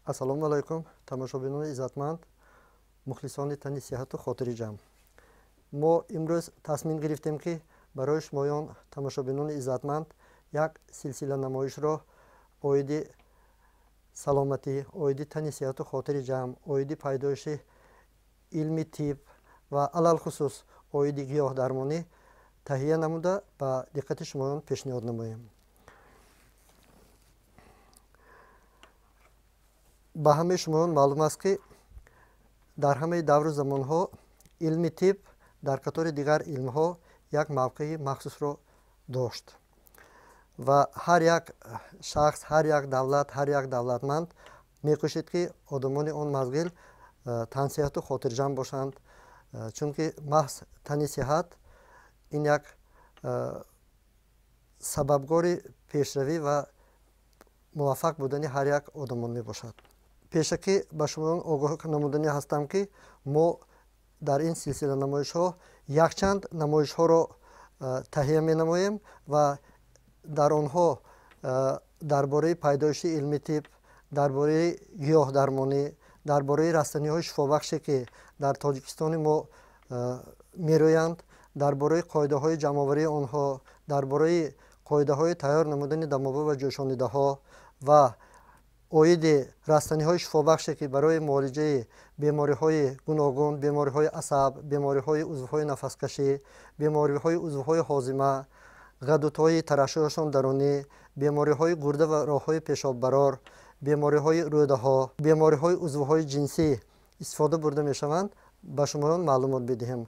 Ассалому алайкум, тамошобинони иззатманд, мухлисони тани сиҳату хотири ҷамъ. Мо имрӯз тасмим гирифтем, ки барои шумоён, тамошобинони иззатманд, як силсила намоишро оиди саломатӣ, оиди тани сиҳату хотири ҷамъ, оиди пайдоиши илми тиб ва алалхусус оиди гиёҳдармонӣ таҳия намуда ба диққати шумоён пешниҳод намоем. Ба ҳамаи шумоён маълум аст, ки дар ҳамаи давру замонҳо илми тиб дар қатори дигар илмҳо як мавқеи махсусро дошт ва ҳар як шахс, ҳар як давлат, ҳар як давлатманд мекӯшид, ки одамони он мазгил тансиҳату хотирҷамъ бошанд, чунки маҳз тани сиҳат ин як сабабгори пешравӣ ва муваффақ будани ҳар як одамон мебошад. Пешакӣ ба шумоён огоҳ намуданӣ ҳастам, ки мо дар ин силсила намоишҳо якчанд намоишҳоро таҳия менамоем ва дар онҳо дар бораи пайдоиши илми тиб, дар бораи гиёҳдармонӣ, дар бораи растаниҳои шифобахше, ки дар Тоҷикистони мо мерӯянд, дар бораи қоидаҳои ҷамъоварии онҳо, дар бораи қоидаҳои тайёр намудани дамоба ва ҷӯшонидаҳо ва оиди растаниҳои шифобахше, ки барои муолиҷаи бемориҳои гуногун, бемориҳои асаб, бемориҳои узвҳои нафаскашӣ, бемориҳои узвҳои ҳозима, ғадудҳои тарашшуҳашон дарунӣ, бемориҳои гурда ва роҳҳои пешоббарор, бемориҳои рӯдаҳо, бемориҳои узвҳои ҷинсӣ истифода бурда мешаванд, ба шумоён маълумот бидиҳем.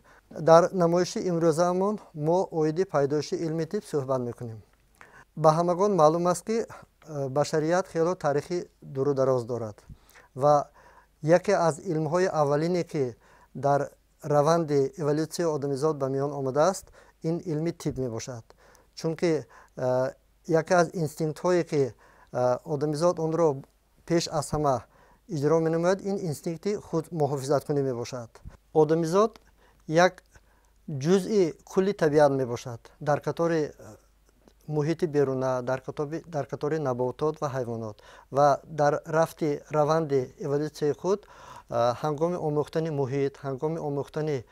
Дар намоиши имрӯзаамон мо оиди пайдоиши илми тиб суҳбат мекунем. Ба ҳамагон маълум аст, ки башарият хело таърихи дуру дароз дорад ва яке аз илмҳои аввалине, ки дар раванди эволютсияи одамизод ба миён омадааст, ин илми тиб мебошад. Чунки яке аз инстинктҳое, ки одамизод онро пеш аз ҳама иҷро менамояд, ин инстинкти худмуҳофизаткунӣ мебошад. Одамизод як ҷузъи кулли табиат мебошад, дар қатори муҳити беруна, дар қатори наботот ва ҳайвонот ва дар рафти раванди эволютсияи худ, ҳангоми омӯхтани муҳит, ҳангоми омӯхтани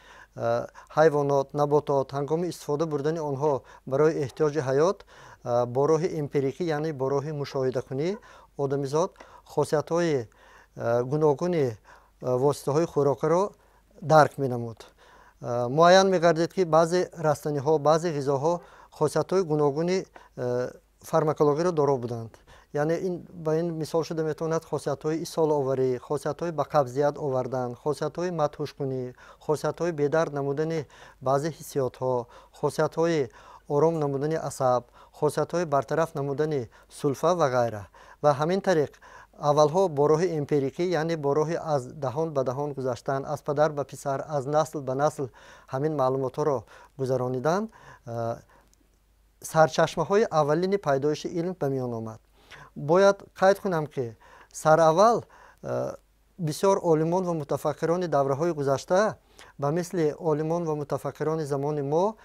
ҳайвонот, наботот, ҳангоми истифода бурдани онҳо барои эҳтиёҷи ҳаёт бо роҳи эмпирикӣ, яъне бо роҳи мушоҳидакунӣ, одамизод хосиятҳои гуногуни воситаҳои хӯрокаро дарк менамуд. Муайян мегардид, ки баъзе растаниҳо, баъзе ғизоҳо хосиятҳои гуногуни фармакологиро доро буданд. Яъне ба ин мисол шуда метавонад хосиятҳои исоловарӣ, хосиятҳои ба қабзият овардан, хосиятҳои мадҳушкунӣ, хосиятҳои бедард намудани баъзе ҳиссиётҳо, хосиятҳои ором намудани асаб, хосиятҳои бартараф намудани сулфа ва ғайра. Ва ҳамин тариқ аввалҳо бо роҳи эмпирикӣ, яъне бо роҳи аз даҳон ба даҳон гузаштан, аз падар ба писар, аз насл ба насл ҳамин маълумотҳоро гузаронидан, сарчашмаҳои аввалини пайдоиши илм ба миён омад. Бояд қайд кунам, ки сараввал бисёр олимон ва мутафаккирони давраҳои гузашта ба мисли олимон ва мутафаккирони замони мо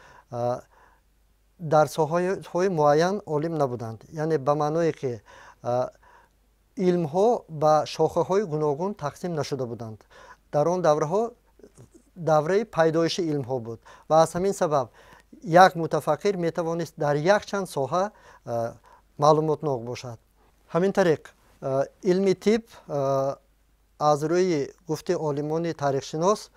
дар соҳаҳои муайян олим набуданд. Яъне ба маъное, ки илмҳо ба шохаҳои гуногун тақсим нашуда буданд. Дар он давраҳо давраи пайдоиши илмҳо буд ва аз ҳамин сабаб як мутафаккир метавонист дар якчанд соҳа маълумотнок бошад. Ҳамин тариқ илми тиб аз рӯи гуфти олимони таърихшинос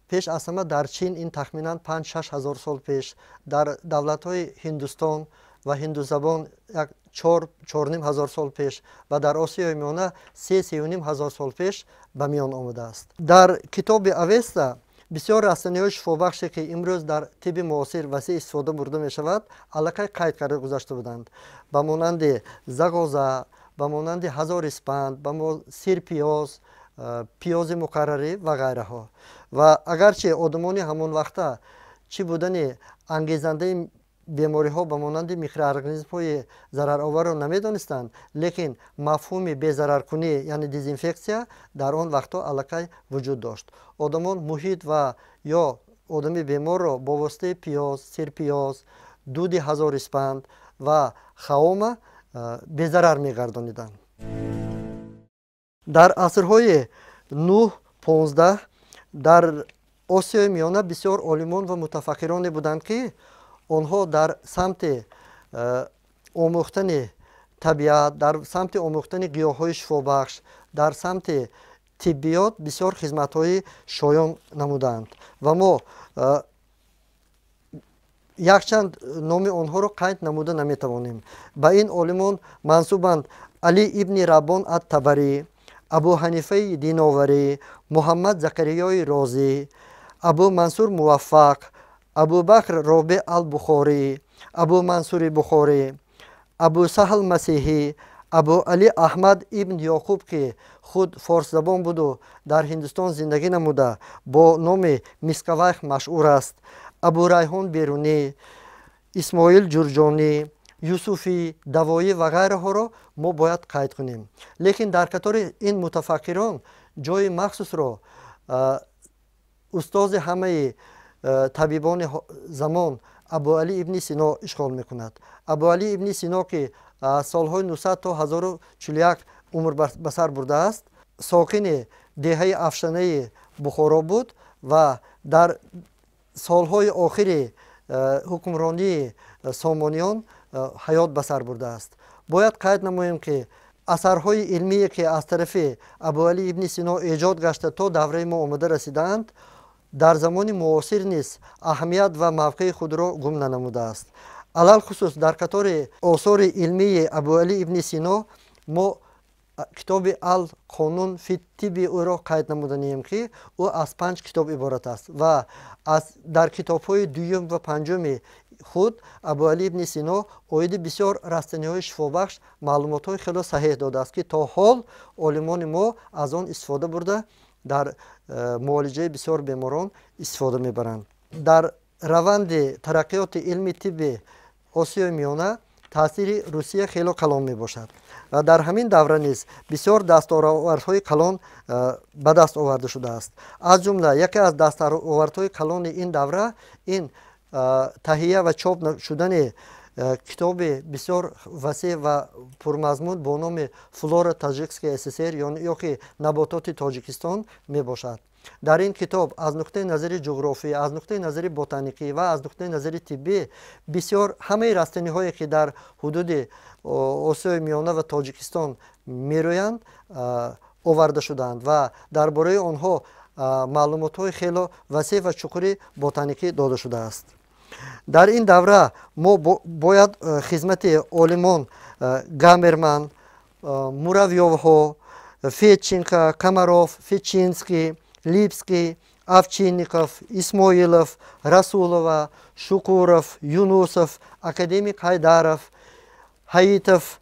пеш аз ҳама дар Чин, ин тахминан 5-6 ҳазор сол пеш, дар давлатҳои Ҳиндустон ва ҳиндузабон як 4-4,5 ҳазор сол пеш ва дар Осиёи Миёна 3-3,5 ҳазор сол пеш ба миён омадааст. Дар китоби Авеста бисёр растаниҳои шифобахше, ки имрӯз дар тибби муосир васеъ истифода бурда мешавад, аллакай қайд карда гузашта буданд. Ба монанди зағоза, ба монанди ҳазориспанд, ба сирпиёз, пиёзи муқаррарӣ ва ғайраҳо. Ва агарчи одамони ҳамон вақта чӣ будани ангезандаи бемориҳо ба монанди микроорганизмҳои зарароварро намедонистанд, лекин мафҳуми безараркунӣ, яъне дезинфексия, дар он вақтҳо аллакай вуҷуд дошт. Одамон муҳит ва ё одами беморро бо воситаи пиёз, сирпиёз, дуди ҳазориспанд ва хаома безарар мегардониданд. Дар асрҳои 9, 15 дар Осиёи Миёна бисёр олимон ва мутафаккироне буданд, ки онҳо дар самти омӯхтани табиат, дар самти омӯхтани гиёҳҳои шифобахш, дар самти тиббиёт бисёр хизматҳои шоён намуданд ва мо якчанд номи онҳоро қайд намуда наметавонем. Ба ин олимон мансубанд Али ибни Раббон ат-Табарӣ, Абу Ҳанифаи Диноварӣ, Муҳаммад Закариёи Розӣ, Абу Мансур Муваффақ, Абубакр Робеъ ал-Бухорӣ, Абу Мансури Бухорӣ, Абу Саҳл Масеҳӣ, Абу Али Аҳмад ибн Ёқуб, ки худ форсзабон буду дар Ҳиндустон зиндагӣ намуда, бо номи Мискавайх машҳур аст, Абу Райҳон Берунӣ, Исмоил Ҷурҷонӣ, Юсуфӣ, Давоӣ ва ғайраҳоро мо бояд қайд кунем. Лекин дар қатори ин мутафаккирон ҷои махсусро устози ҳамаи табибони замон Абуалӣ ибни Сино ишғол мекунад. Абуалӣ ибни Сино, ки солҳои 900 то 1041 умр ба сар бурдааст, сокини деҳаи Афшанаи Бухоро буд ва дар солҳои охири ҳукмронии Сомониён ҳаёт ба сар бурдааст. Бояд қайд намоем, ки асарҳои илмие, ки аз тарафи Абуалӣ ибни Сино эҷод гашта то давраи мо омада расидаанд, дар замони муосир низ аҳамият ва мавқеи худро гум нанамудааст. Алалхусус дар қатори осори илмии Абуалӣ ибни Сино мо китоби ал қонун фи тибби ӯро қайд намуданием, ки ӯ аз 5 китоб иборат аст ва дар китобҳои дуюм ва панҷуми худ Абуалӣ ибни Сино оиди бисёр растаниҳои шифобахш маълумотҳои хело саҳеҳ додааст, ки то ҳол олимони мо аз он истифода бурда дар муолиҷаи бисёр беморон истифода мебаранд. Дар раванди тараққиёти илми тибби Осиёи Миёна таъсири Русия хело калон мебошад ва дар ҳамин давра низ бисёр дастовардҳои калон ба даст оварда шудааст. Аз ҷумла яке аз дастовардҳои калони ин давра ин таҳия ва чоп шудани китоби бисёр васеъ ва пурмазмун бо номи «Флора Таджикской ССР» ё ки «Набототи Тоҷикистон» мебошад. Дар ин китоб аз нуқтаи назари ҷуғрофӣ, аз нуқтаи назари ботаникӣ ва аз нуқтаи назари тиббӣ бисёр ҳамаи растаниҳое, ки дар ҳудуди Осиёи Миёна ва Тоҷикистон мерӯянд, оварда шудаанд ва дар бораи онҳо маълумотҳои хело васеъ ва чуқури ботаникӣ дода шудааст. Дар ин давра мо бояд хизмати олимон Гамерман, Муравёвҳо, Федченко, Комаров, Фечинский, Липский, Овчинников, Исмоилов, Расулова, Шукуров, Юнусов, академик Ҳайдаров, Ҳаитов,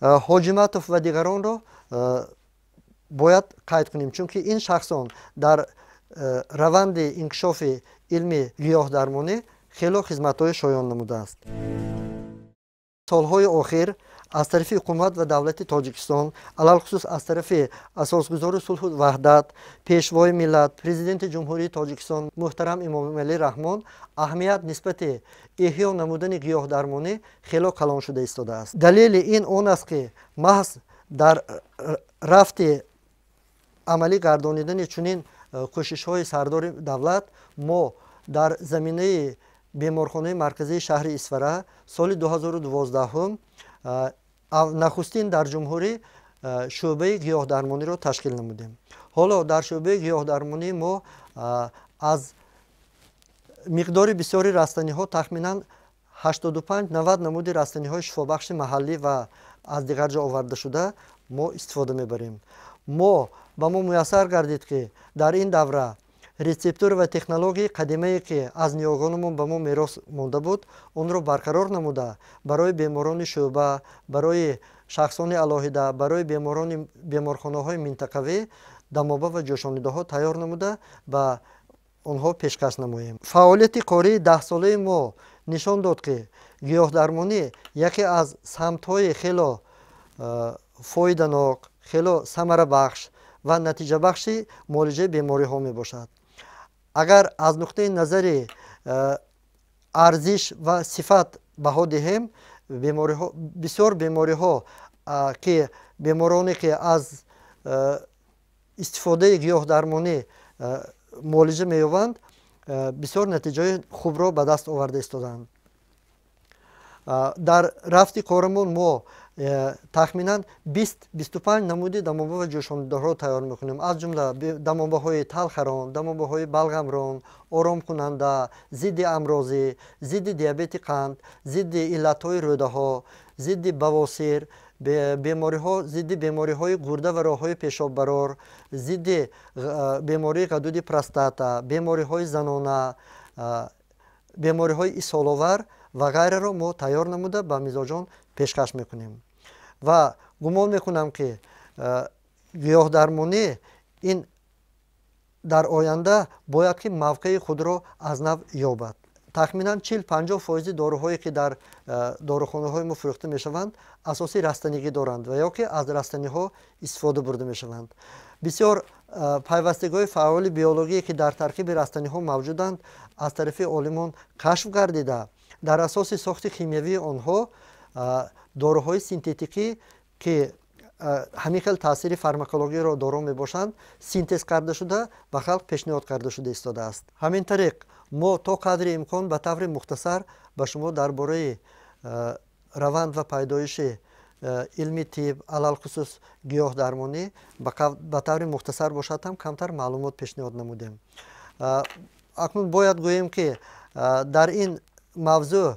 Ҳоҷиматов ва дигаронро бояд қайд кунем, чунки ин шахсон дар раванди инкишофи илми гиёҳдармонӣ хело хизматҳои шоён намудааст. Солҳои охир аз тарафи ҳукумат ва давлати Тоҷикистон, алалхусус аз тарафи асосгузори сулҳу ваҳдат, пешвои миллат, Президенти Ҷумҳурии Тоҷикистон муҳтарам Эмомалӣ Раҳмон аҳамият нисбати эҳё намудани гиёҳдармонӣ хело калон шуда истодааст. Далели ин он аст, ки маҳз дар рафти амалӣ гардонидани чунин кӯшишҳои сардори давлат мо дар заминаи беморхонаи марказии шаҳри Исфара соли 2012 нахустин дар ҷумҳурӣ шӯъбаи гиёҳдармониро ташкил намудем. Ҳоло дар шӯъбаи гиёҳдармонӣ мо аз миқдори бисёри растаниҳо, тахминан 85-90 намуди растаниҳои шифобахши маҳаллӣ ва аз дигар ҷо оварда шуда мо истифода мебарем. Мо ба мо муяссар гардид, ки дар ин давра рецептура ва технологияи қадимае, ки аз ниёгонамон ба мо мерос монда буд, онро барқарор намуда барои беморони шӯъба, барои шахсони алоҳида, барои беморони беморхонаҳои минтақавӣ дамоба ва ҷӯшонидаҳо тайёр намуда ба онҳо пешкаш намоем. Фаъолияти кории 10-солаи мо нишон дод, ки гиёҳдармонӣ яке аз самтҳои хело фоиданок, хело самарабахш ва натиҷабахши муолиҷаи бемориҳо мебошад. Агар аз нуқтаи назари арзиш ва сифат баҳо диҳем, бисёр бемориҳо, ки бемороне, ки аз истифодаи гиёҳдармонӣ муолиҷа меёбанд, бисёр натиҷаҳои хубро ба даст оварда истодаанд. Дар рафти корамон мо тахминан 20-25 намуди дамоба ва ҷӯшонидаҳоро тайёр мекунем, аз ҷумла дамобаҳои талхарон, дамобаҳои балғамрон, оромкунанда, зидди амрозӣ, зидди диабети қанд, зидди иллатҳои рӯдаҳо, зидди бавосир, бемориҳо, зидди бемориҳои гурда ва роҳҳои пешоббарор, зидди бемории ғадуди простата, бемориҳои занона, бемориҳои исҳоловар ва ғайраро мо тайёр намуда ба мизоҷон пешкаш мекунем. Ва гумон мекунам, ки гиёҳдармонӣ ин дар оянда бояд ки мавқеи худро аз нав ёбад. Тахминан 40-50% доруҳое, ки дар дорухонаҳои мо фурӯхта мешаванд, асоси растанигӣ доранд ва ё ки аз растаниҳо истифода бурда мешаванд. Бисёр пайвастагиҳои фаъоли биологие, ки дар таркиби растаниҳо мавҷуданд, аз тарафи олимон кашф гардида, дар асоси сохти химиявии онҳо доруҳои синтетикӣ, ки ҳамин хел таъсири фармакологиро доро мебошанд, синтез карда шуда, ба халқ пешниҳод карда шуда истодааст. Ҳамин тариқ, мо то қадри имкон ба таври мухтасар ба шумо дар бораи раванд ва пайдоиши илми тиб, алалхусус гиёҳдармонӣ, ба таври мухтасар бошад ҳам, камтар маълумот пешниҳод намудем. Акнун бояд гӯем, ки дар ин мавзӯъ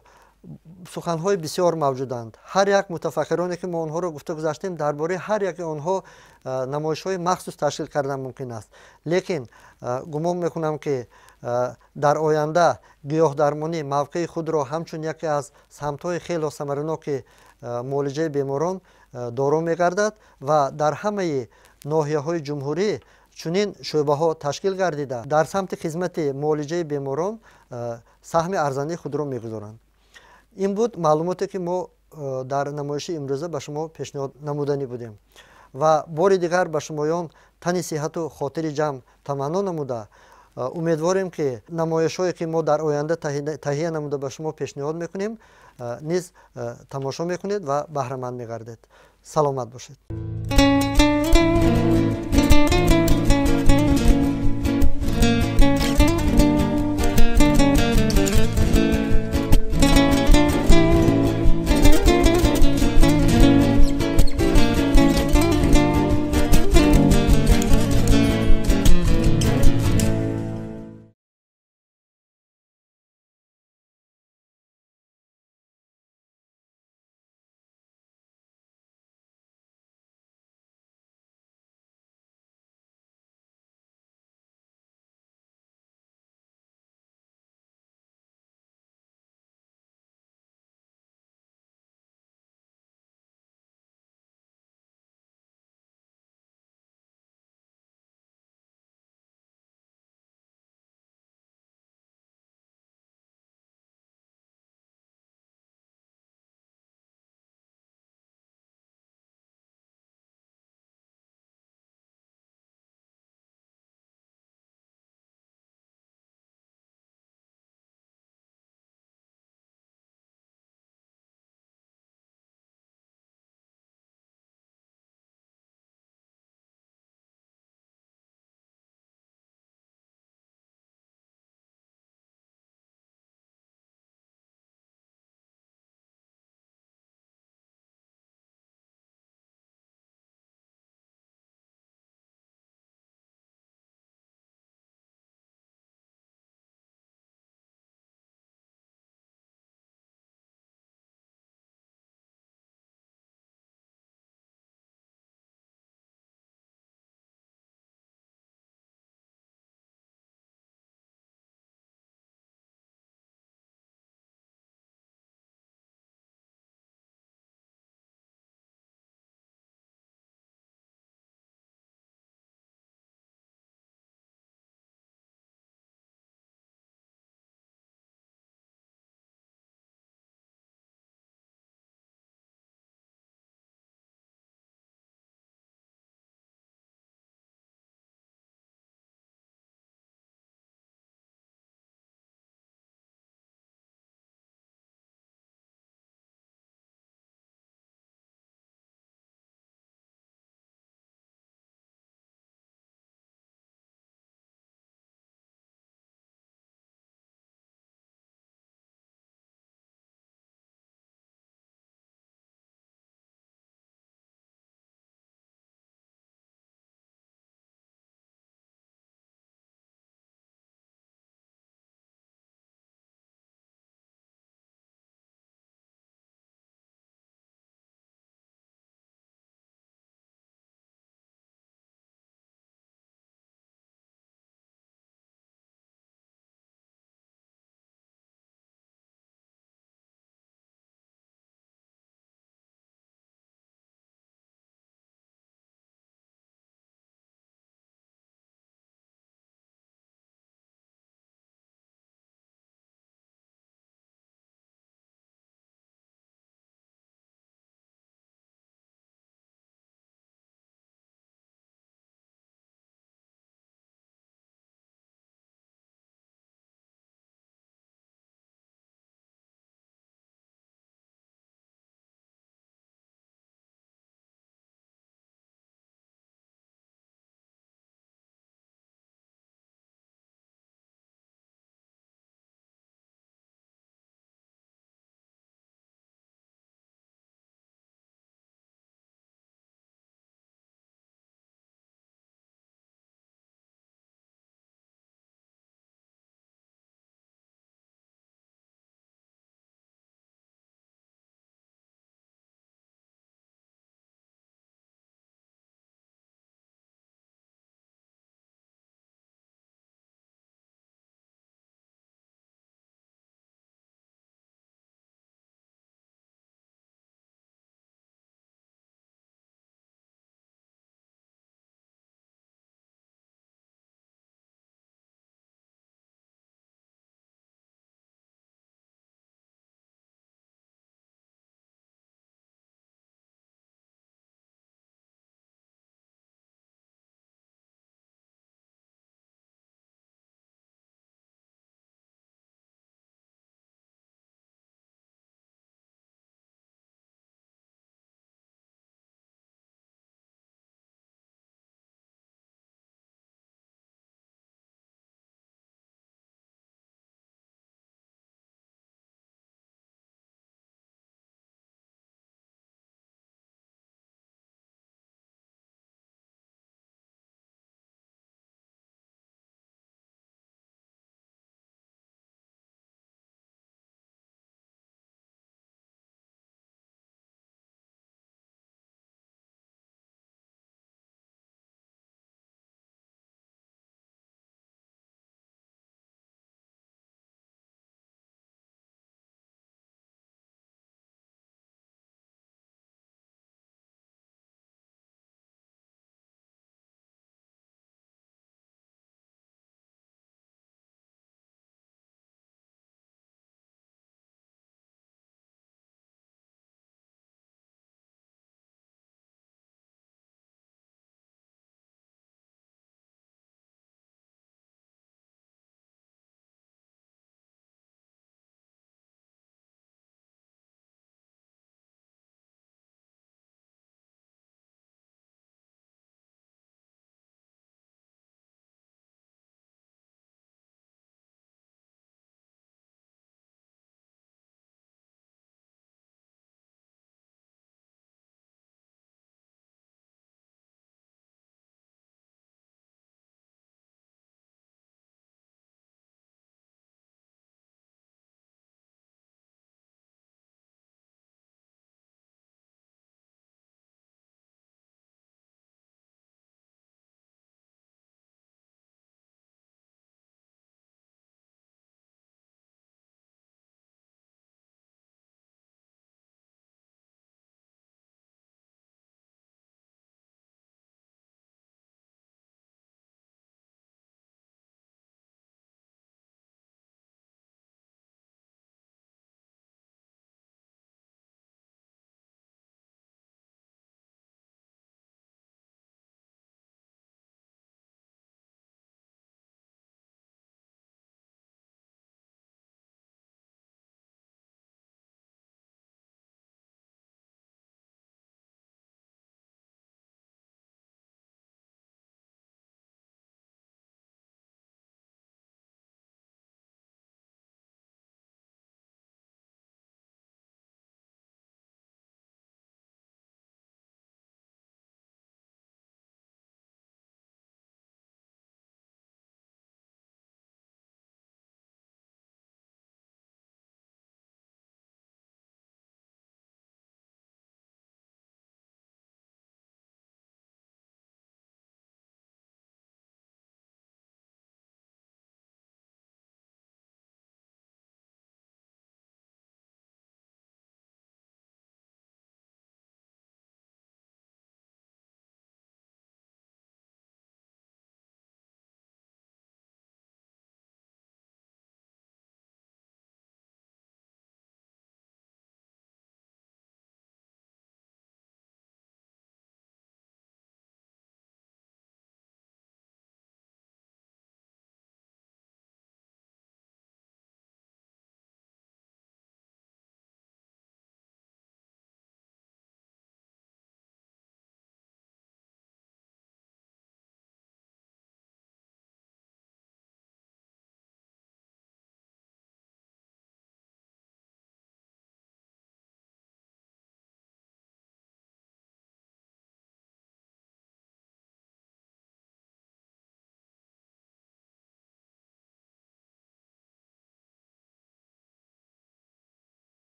суханҳои бисёр мавҷуданд. Ҳар як мутафаккироне, ки мо онҳоро гуфта гузаштем, дар бораи ҳар яке онҳо намоишҳои махсус ташкил кардан мумкин аст. Лекин гумон мекунам, ки дар оянда гиёҳдармонӣ мавқеи худро ҳамчун яке аз самтҳои хело самараноки муолиҷаи беморон доро мегардад ва дар ҳамаи ноҳияҳои ҷумҳурӣ чунин шӯъбаҳо ташкил гардида, дар самти хизмати муолиҷаи беморон саҳми арзандаи худро мегузоранд. Ин буд маълумоте, ки мо дар намоиши имрӯза ба шумо пешниҳод намуданӣ будем ва бори дигар ба шумоён тани сиҳату хотири ҷамъ таманно намуда, умедворем, ки намоишҳое, ки мо дар оянда таҳия намуда ба шумо пешниҳод мекунем, низ тамошо мекунед ва баҳраманд мегардед. Саломат бошед.